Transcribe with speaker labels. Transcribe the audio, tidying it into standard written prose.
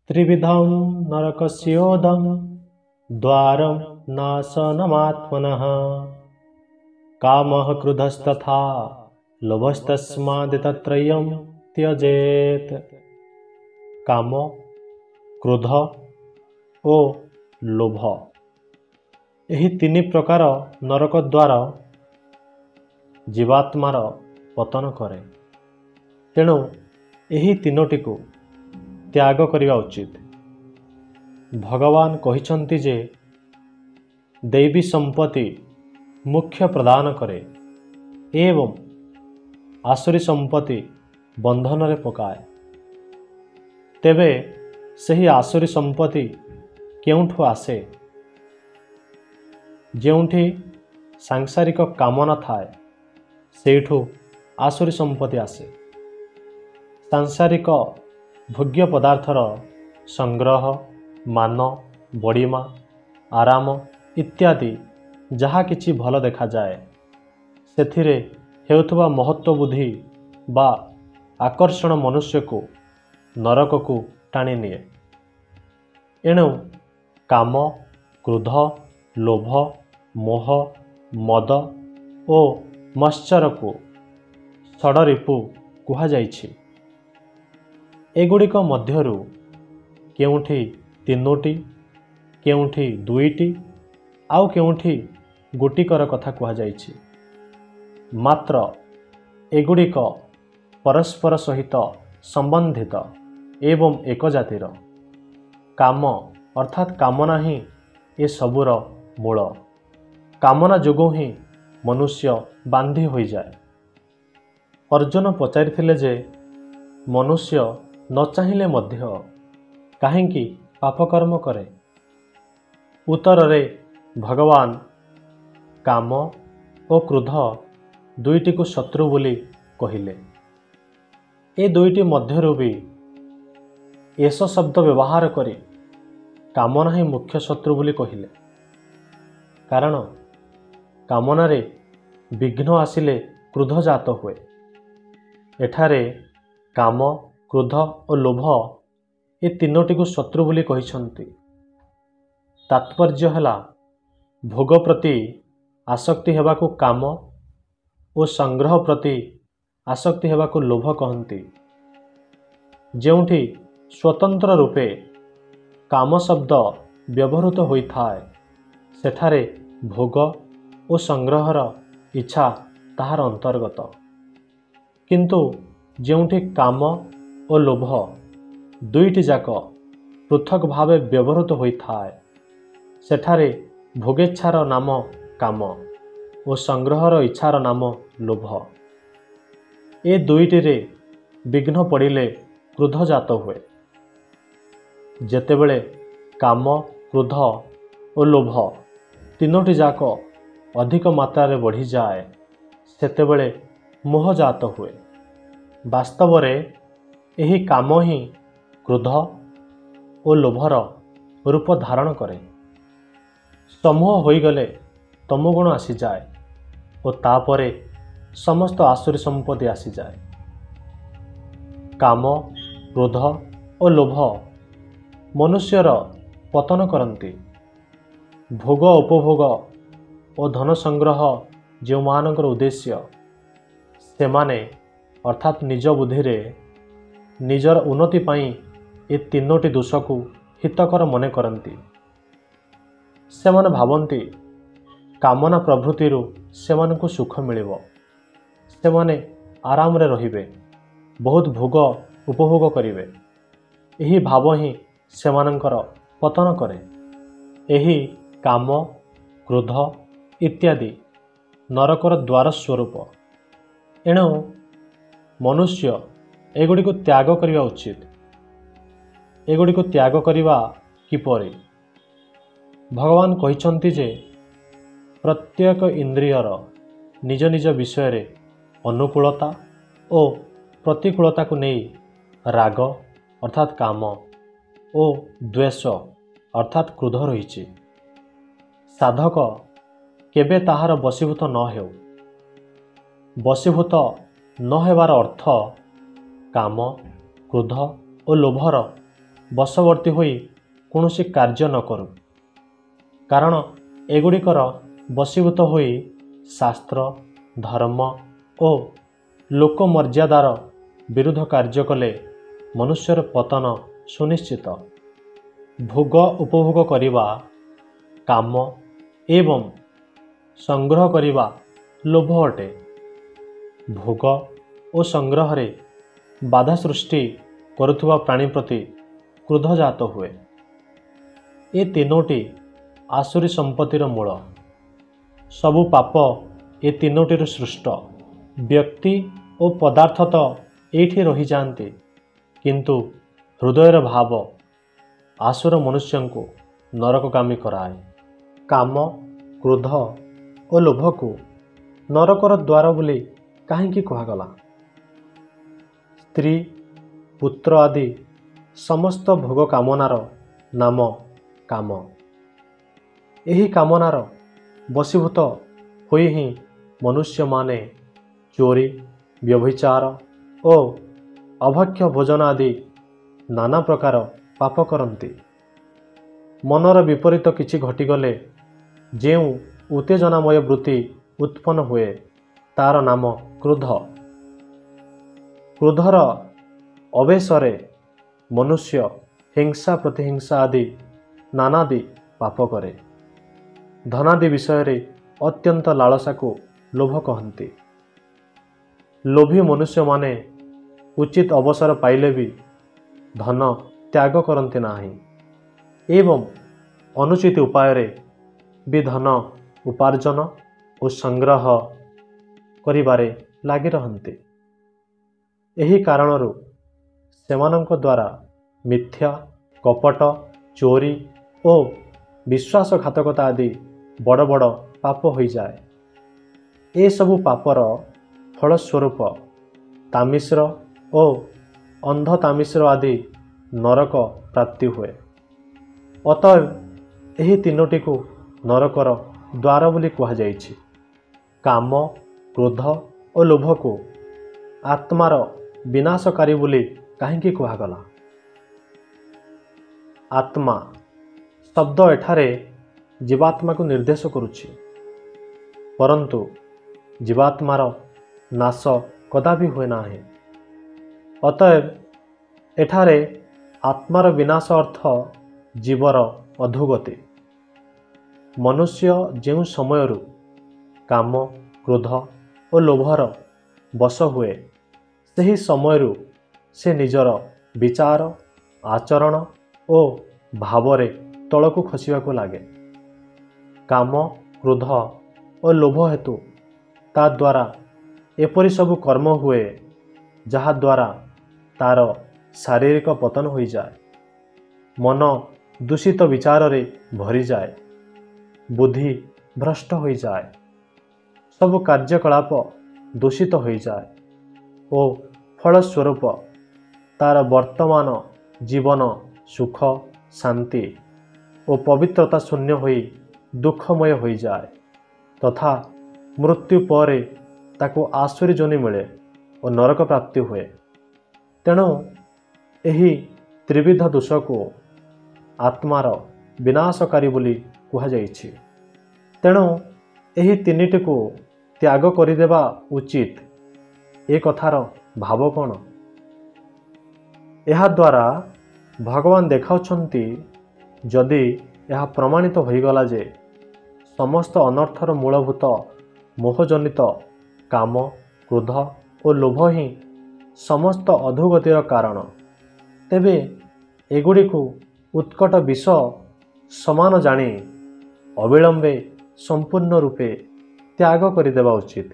Speaker 1: ତ୍ରିବିଧଂ ନରକସ୍ୟୋଦଂ ଦ୍ୱାରଂ ନାଶନମାତ୍ମନଃ କାମଃ କ୍ରୋଧସ୍ତଥା ଲୋଭସ୍ତସ୍ମାଦେତତ୍ରୟଂ ତ୍ୟଜେତ୍। କାମ, କ୍ରୋଧ ଓ ଲୋଭ ଏହି ତିନି ପ୍ରକାର ନରକ ଦ୍ୱାର ଜୀବାତ୍ମାର ପତନ କରେ। ତେଣୁ ଏହି ତିନୋଟିକୁ ତ୍ୟାଗ କରିବା ଉଚିତ। ଭଗବାନ କହିଛନ୍ତି ଯେ ଦୈବୀ ସମ୍ପତ୍ତି ମୋକ୍ଷ ପ୍ରଦାନ କରେ ଏବଂ ଆସୁରୀ ସମ୍ପତ୍ତି ବନ୍ଧନରେ ପକାଏ। ତେବେ ସେହି ଆସୁରୀ ସମ୍ପତ୍ତି କେଉଁଠୁ ଆସେ? ଯେଉଁଠି ସାଂସାରିକ କାମନା ଥାଏ, ସେଇଠୁ ଆସୁରୀ ସମ୍ପତ୍ତି ଆସେ। ସାଂସାରିକ ଭୋଗ୍ୟ ପଦାର୍ଥର ସଂଗ୍ରହ, ମାନ, ବଡ଼ିମା, ଆରାମ ଇତ୍ୟାଦି ଯାହା କିଛି ଭଲ ଦେଖାଯାଏ, ସେଥିରେ ହେଉଥିବା ମହତ୍ତ୍ୱ ବୁଦ୍ଧି ବା ଆକର୍ଷଣ ମନୁଷ୍ୟକୁ ନରକକୁ ଟାଣି ନିଏ। ଏଣୁ କାମ, କ୍ରୋଧ, ଲୋଭ, ମୋହ, ମଦ ଓ ମତ୍ସରକୁ ଷଡ଼ରିପୁ କୁହାଯାଇଛି। ଏଗୁଡ଼ିକ ମଧ୍ୟରୁ କେଉଁଠି ତିନୋଟି, କେଉଁଠି ଦୁଇଟି, ଆଉ କେଉଁଠି ଗୋଟିକର କଥା କୁହାଯାଇଛି। ମାତ୍ର ଏଗୁଡ଼ିକ ପରସ୍ପର ସହିତ ସମ୍ବନ୍ଧିତ ଏବଂ ଏକ ଜାତିର। କାମ ଅର୍ଥାତ୍ କାମନା ହିଁ ଏସବୁର ମୂଳ। କାମନା ଯୋଗୁଁ ହିଁ ମନୁଷ୍ୟ ବାନ୍ଧି ହୋଇଯାଏ। ଅର୍ଜୁନ ପଚାରିଥିଲେ ଯେ ମନୁଷ୍ୟ ନ ଚାହିଁଲେ ମଧ୍ୟ କାହିଁକି ପାପକର୍ମ କରେ? ଉତ୍ତରରେ ଭଗବାନ କାମ ଓ କ୍ରୋଧ ଦୁଇଟିକୁ ଶତ୍ରୁ ବୋଲି କହିଲେ। ଏ ଦୁଇଟି ମଧ୍ୟରୁ ବି ଏସ ଶବ୍ଦ ବ୍ୟବହାର କରି କାମନା ହିଁ ମୁଖ୍ୟ ଶତ୍ରୁ ବୋଲି କହିଲେ। କାରଣ କାମନାରେ ବିଘ୍ନ ଆସିଲେ କ୍ରୋଧ ଜାତ ହୁଏ। ଏଠାରେ କାମ, କ୍ରୋଧ ଓ ଲୋଭ ଏ ତିନୋଟିକୁ ଶତ୍ରୁ ବୋଲି କହିଛନ୍ତି। ତାତ୍ପର୍ଯ୍ୟ ହେଲା, ଭୋଗ ପ୍ରତି ଆସକ୍ତି ହେବାକୁ କାମ ଓ ସଂଗ୍ରହ ପ୍ରତି ଆସକ୍ତି ହେବାକୁ ଲୋଭ କହନ୍ତି। ଯେଉଁଠି ସ୍ୱତନ୍ତ୍ର ରୂପେ କାମ ଶବ୍ଦ ବ୍ୟବହୃତ ହୋଇଥାଏ, ସେଠାରେ ଭୋଗ ଓ ସଂଗ୍ରହର ଇଚ୍ଛା ତାହାର ଅନ୍ତର୍ଗତ। କିନ୍ତୁ ଯେଉଁଠି କାମ ଓ ଲୋଭ ଦୁଇଟି ଯାକ ପୃଥକ ଭାବେ ବ୍ୟବହୃତ ହୋଇଥାଏ, ସେଠାରେ ଭୋଗେଚ୍ଛାର ନାମ କାମ ଓ ସଂଗ୍ରହର ଇଚ୍ଛାର ନାମ ଲୋଭ। ଏ ଦୁଇଟିରେ ବିଘ୍ନ ପଡ଼ିଲେ କ୍ରୋଧ ଜାତ ହୁଏ। ଯେତେବେଳେ କାମ, କ୍ରୋଧ ଓ ଲୋଭ ତିନୋଟି ଯାକ ଅଧିକ ମାତ୍ରାରେ ବଢ଼ିଯାଏ, ସେତେବେଳେ ମୋହ ଜାତ ହୁଏ। ବାସ୍ତବରେ ଏହି କାମ ହିଁ କ୍ରୋଧ ଓ ଲୋଭର ରୂପ ଧାରଣ କରେ। ସମୂହ ହୋଇଗଲେ ତମୋଗୁଣ ଆସିଯାଏ ଓ ତାପରେ ସମସ୍ତ ଆସୁରୀ ସମ୍ପତ୍ତି ଆସିଯାଏ। କାମ, କ୍ରୋଧ ଓ ଲୋଭ ମନୁଷ୍ୟର ପତନ କରନ୍ତି। ଭୋଗ ଉପଭୋଗ ଓ ଧନ ସଂଗ୍ରହ ଯେଉଁମାନଙ୍କର ଉଦ୍ଦେଶ୍ୟ, ସେମାନେ ଅର୍ଥାତ୍ ନିଜ ବୁଦ୍ଧିରେ ନିଜର ଉନ୍ନତି ପାଇଁ ଏ ତିନୋଟି ଦୋଷକୁ ହିତକର ମନେ କରନ୍ତି। ସେମାନେ ଭାବନ୍ତି କାମନା ପ୍ରଭୃତିରୁ ସେମାନଙ୍କୁ ସୁଖ ମିଳିବ, ସେମାନେ ଆରାମରେ ରହିବେ, ବହୁତ ଭୋଗ ଉପଭୋଗ କରିବେ। ଏହି ଭାବ ହିଁ ସେମାନଙ୍କର ପତନ କରେ। ଏହି କାମ, କ୍ରୋଧ ଇତ୍ୟାଦି ନରକର ଦ୍ୱାର ସ୍ୱରୂପ। ଏଣୁ ମନୁଷ୍ୟ ଏଗୁଡ଼ିକୁ ତ୍ୟାଗ କରିବା ଉଚିତ। ଏଗୁଡ଼ିକୁ ତ୍ୟାଗ କରିବା କିପରି? ଭଗବାନ କହିଛନ୍ତି ଯେ ପ୍ରତ୍ୟେକ ଇନ୍ଦ୍ରିୟର ନିଜ ନିଜ ବିଷୟରେ ଅନୁକୂଳତା ଓ ପ୍ରତିକୂଳତାକୁ ନେଇ ରାଗ ଅର୍ଥାତ୍ କାମ ଓ ଦ୍ୱେଷ ଅର୍ଥାତ୍ କ୍ରୋଧ ରହିଛି। ସାଧକ କେବେ ତାହାର ବଶୀଭୂତ ନ ହେଉ। ବଶୀଭୂତ ନ ହେବାର ଅର୍ଥ କାମ, କ୍ରୋଧ ଓ ଲୋଭର ବଶବର୍ତ୍ତୀ ହୋଇ କୌଣସି କାର୍ଯ୍ୟ ନ କରୁ, କାରଣ ଏଗୁଡ଼ିକର ବଶୀଭୂତ ହୋଇ ଶାସ୍ତ୍ର, ଧର୍ମ ଓ ଲୋକ ମର୍ଯ୍ୟାଦାର ବିରୁଦ୍ଧ କାର୍ଯ୍ୟ କଲେ ମନୁଷ୍ୟର ପତନ ସୁନିଶ୍ଚିତ। ଭୋଗ ଉପଭୋଗ କରିବା କାମ ଏବଂ ସଂଗ୍ରହ କରିବା ଲୋଭ ଅଟେ। ଭୋଗ ଓ ସଂଗ୍ରହରେ ବାଧା ସୃଷ୍ଟି କରୁଥିବା ପ୍ରାଣୀ ପ୍ରତି କ୍ରୋଧ ଜାତ ହୁଏ। ଏ ତିନୋଟି ଆସୁରୀ ସମ୍ପତ୍ତିର ମୂଳ। ସବୁ ପାପ ଏ ତିନୋଟିରୁ ସୃଷ୍ଟ। ବ୍ୟକ୍ତି ଓ ପଦାର୍ଥ ତ ଏଇଠି ରହିଯାଆନ୍ତି, କିନ୍ତୁ ହୃଦୟର ଭାବ ଆସୁର ମନୁଷ୍ୟଙ୍କୁ ନରକଗାମୀ କରାଏ। କାମ, କ୍ରୋଧ ଓ ଲୋଭକୁ ନରକର ଦ୍ୱାର ବୋଲି କାହିଁକି କୁହାଗଲା? ସ୍ତ୍ରୀ, ପୁତ୍ର ଆଦି ସମସ୍ତ ଭୋଗ କାମନାର ନାମ କାମ। ଏହି କାମନାର ବଶୀଭୂତ ହୋଇ ହିଁ ମନୁଷ୍ୟମାନେ ଚୋରି, ବ୍ୟଭିଚାର ଓ ଅଭକ୍ଷ୍ୟ ଭୋଜନ ଆଦି ନାନା ପ୍ରକାର ପାପ କରନ୍ତି। ମନର ବିପରୀତ କିଛି ଘଟିଗଲେ ଯେଉଁ ଉତ୍ତେଜନାମୟ ବୃତ୍ତି ଉତ୍ପନ୍ନ ହୁଏ, ତାର ନାମ କ୍ରୋଧ। କ୍ରୋଧର ଅବେଶରେ ମନୁଷ୍ୟ ହିଂସା, ପ୍ରତିହିଂସା ଆଦି ନାନାଦି ପାପ କରେ। ଧନାଦି ବିଷୟରେ ଅତ୍ୟନ୍ତ ଲାଳସାକୁ ଲୋଭ କହନ୍ତି। ଲୋଭୀ ମନୁଷ୍ୟମାନେ ଉଚିତ ଅବସର ପାଇଲେ ବି ଧନ ତ୍ୟାଗ କରନ୍ତି ନାହିଁ ଏବଂ ଅନୁଚିତ ଉପାୟରେ ବି ଧନ ଉପାର୍ଜନ ଓ ସଂଗ୍ରହ କରିବାରେ ଲାଗି ରହନ୍ତି। ଏହି କାରଣରୁ ସେମାନଙ୍କ ଦ୍ୱାରା ମିଥ୍ୟା, କପଟ, ଚୋରି ଓ ବିଶ୍ୱାସଘାତକତା ଆଦି ବଡ଼ ବଡ଼ ପାପ ହୋଇଯାଏ। ଏସବୁ ପାପର ଫଳସ୍ୱରୂପ ତାମିଶ୍ର ଓ ଅନ୍ଧ ତାମିଶ୍ର ଆଦି ନରକ ପ୍ରାପ୍ତି ହୁଏ। ଅତଏବ ଏହି ତିନୋଟିକୁ ନରକର ଦ୍ୱାର ବୋଲି କୁହାଯାଇଛି। କାମ, କ୍ରୋଧ ଓ ଲୋଭକୁ ଆତ୍ମାର ବିନାଶକାରୀ ବୋଲି କାହିଁକି କୁହାଗଲା? ଆତ୍ମା ଶବ୍ଦ ଏଠାରେ ଜୀବାତ୍ମାକୁ ନିର୍ଦ୍ଦେଶ କରୁଛି, ପରନ୍ତୁ ଜୀବାତ୍ମାର ନାଶ କଦାପି ହୁଏ ନାହିଁ। ଅତଏବ ଏଠାରେ ଆତ୍ମାର ବିନାଶ ଅର୍ଥ ଜୀବର ଅଧୋଗତି। ମନୁଷ୍ୟ ଯେଉଁ ସମୟରୁ କାମ, କ୍ରୋଧ ଓ ଲୋଭର ବଶ ହୁଏ, ସେହି ସମୟରୁ ସେ ନିଜର ବିଚାର, ଆଚରଣ ଓ ଭାବରେ ତଳକୁ ଖସିବାକୁ ଲାଗେ। କାମ, କ୍ରୋଧ ଓ ଲୋଭ ହେତୁ ତା ଦ୍ୱାରା ଏପରି ସବୁ କର୍ମ ହୁଏ, ଯାହାଦ୍ୱାରା ତାର ଶାରୀରିକ ପତନ ହୋଇଯାଏ। ମନ ଦୂଷିତ ବିଚାରରେ ଭରିଯାଏ, ବୁଦ୍ଧି ଭ୍ରଷ୍ଟ ହୋଇଯାଏ, ସବୁ କାର୍ଯ୍ୟକଳାପ ଦୂଷିତ ହୋଇଯାଏ ଓ ଫଳସ୍ୱରୂପ ତାର ବର୍ତ୍ତମାନ ଜୀବନ ସୁଖ, ଶାନ୍ତି ଓ ପବିତ୍ରତା ଶୂନ୍ୟ ହୋଇ ଦୁଃଖମୟ ହୋଇଯାଏ ତଥା ମୃତ୍ୟୁ ପରେ ତାକୁ ଆସୁରୀ ଯୋନି ମିଳେ ଓ ନରକ ପ୍ରାପ୍ତି ହୁଏ। ତେଣୁ ଏହି ତ୍ରିବିଧ ଦୋଷକୁ ଆତ୍ମାର ବିନାଶକାରୀ ବୋଲି କୁହାଯାଇଛି। ତେଣୁ ଏହି ତିନିଟିକୁ ତ୍ୟାଗ କରିଦେବା ଉଚିତ। ଏ କଥାର ଭାବ କ'ଣ? ଏହାଦ୍ୱାରା ଭଗବାନ ଦେଖାଉଛନ୍ତି, ଯଦି ଏହା ପ୍ରମାଣିତ ହୋଇଗଲା ଯେ ସମସ୍ତ ଅନର୍ଥର ମୂଳଭୂତ ମୋହଜନିତ କାମ, କ୍ରୋଧ ଓ ଲୋଭ ହିଁ ସମସ୍ତ ଅଧୋଗତିର କାରଣ, ତେବେ ଏଗୁଡ଼ିକୁ ଉତ୍କଟ ବିଷ ସମାନ ଜାଣି ଅବିଳମ୍ବେ ସମ୍ପୂର୍ଣ୍ଣ ରୂପେ ତ୍ୟାଗ କରିଦେବା ଉଚିତ।